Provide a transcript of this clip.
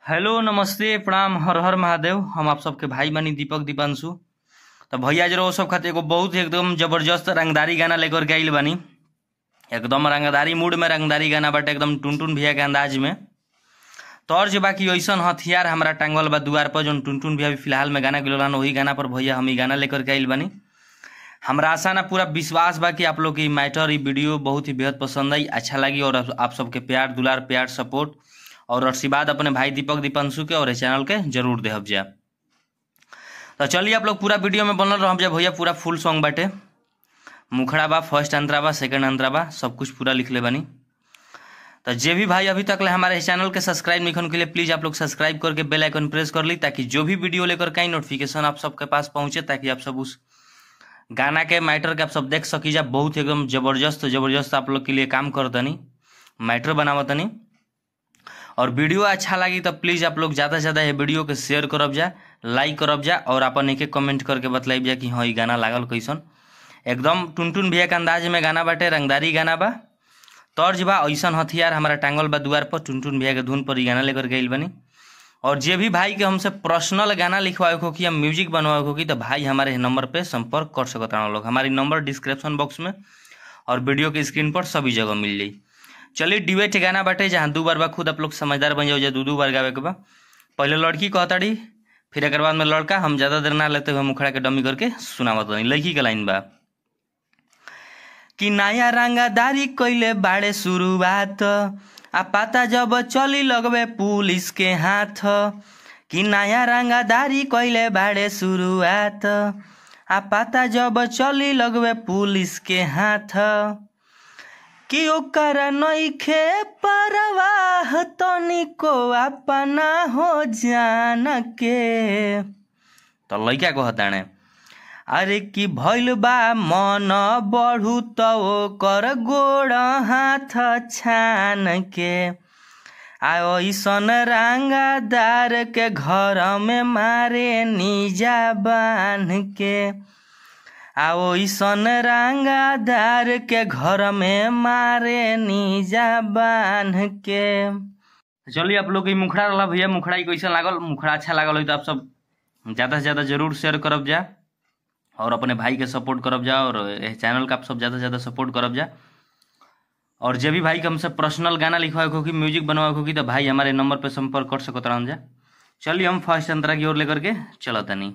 Hello नमस्ते प्रणाम हर हर महादेव। हम आप सबके भाई बानी दीपक दीपांशु। तो भैया जरा सब खातिर एगो बहुत एकदम जबरदस्त रंगदारी गाना लेकर के आइल बानी। एकदम रंगदारी मूड में रंगदारी गाना बाटे, एकदम टुनटुन भैया के अंदाज में। तर्ज बाकी ऐसा हथियार हमारा टांगल बा दुआर पर, जो टुनटुन भैया फिलहाल में गाना गिलोलान, वही गाना पर भैया हम गाना लेकर के आइल बानी। हमरा आशा ना पूरा विश्वास बा कि आप लोग की मैटर ये वीडियो बहुत ही बेहद पसंद आई, अच्छा लगी और आप सबके प्यार दुलार प्यार सपोर्ट और आशीर्वाद अपने भाई दीपक दीपांशु के और चैनल के जरूर देहब जा। तो चलिए आप लोग पूरा वीडियो में बनल रह जा भैया। पूरा फुल सॉन्ग बाटे, मुखड़ा बा, फर्स्ट अंतरा बा, सेकंड अंतरा बा, सब कुछ पूरा लिख ले बानी। तो जे भी भाई अभी तक ले हमारे चैनल के सब्सक्राइब नहीं के लिए प्लीज़ आप लोग सब्सक्राइब करके बेल आइकन प्रेस कर ली, ताकि जो भी वीडियो लेकर कहीं नोटिफिकेशन आप सबके पास पहुँचे, ताकि आप सब उस गाना के मैटर के आप सब देख सकी जा। बहुत एकदम जबरदस्त जबरदस्त आप लोग के लिए काम करतनी, मैटर बनावतनी। और वीडियो अच्छा लगी तो प्लीज़ आप लोग ज़्यादा से ज़्यादा ये वीडियो के शेयर करब जा, लाइक करब जा और अपन एक कमेंट करके बतलाइब जा कि हाँ ये गाना लागल कैसन। एकदम टुनटुन भैया के अंदाज में गाना बाटे, रंगदारी गाना बा, तर्ज बा, ऐसा हथियार हमारा टांगल बा दुआर पर, टुनटुन भैया के धुन पर ये गाना लेकर गइल बनी। और जे भी भाई के हमसे पर्सनल गाना लिखवाए हो कि या म्यूजिक बनवाए हो कि तो भाई हमारे नंबर पे संपर्क कर सकता लोग। हमारी नंबर डिस्क्रिप्शन बॉक्स में और वीडियो के स्क्रीन पर सभी जगह मिल जाई। चलिए डिबेट गाना बाटे, जहाँ दो बार बा, खुद आप लोग समझदार बन जाओ। दो दो बार गावे के बा, पहले लड़की कहताड़ी फिर एक बाद में लड़का। हम ज़्यादा देर ना लेते हुए मुखड़ा के डमी करके सुनावत नहीं। लड़की के लाइन बा कि नया रंगदारी कैले बाड़े शुरुआत, आ पता जब चली लगबे पुलिस के हाथ। कि नया रंगदारी कैले बाड़े शुरुआत, आ पता जब चली लगबे पुलिस के हाथ। कि ओकर नइखे परवाह तनिको अपना हो जान के। तो लइका कहताने अरे कि भइल बा मन बढ़ू त ओकर गोड़ हाथ छान के, आ ऐसन रंगदार के घर में मारे निजा बांध के, आ ओइसन रंगदार के घर में मारे निजा बांध के। चलिए आप लोग मुखड़ा रहा भैया, मुखड़ा कैसा लागल? मुखड़ा अच्छा लागल हो तो आप सब ज़्यादा से ज़्यादा जरूर शेयर करब जा और अपने भाई के सपोर्ट करब जा और चैनल का आप सब ज़्यादा से ज़्यादा सपोर्ट करब जा। और जे भी भाई के हमसे पर्सनल गाना लिखवाए हो कि म्यूजिक बनवाए हो कि तो भाई हमारे नंबर पर संपर्क कर सकत रहन जा। चलिए हम फर्स्ट अंतरा की ओर लेकर के चलतनी।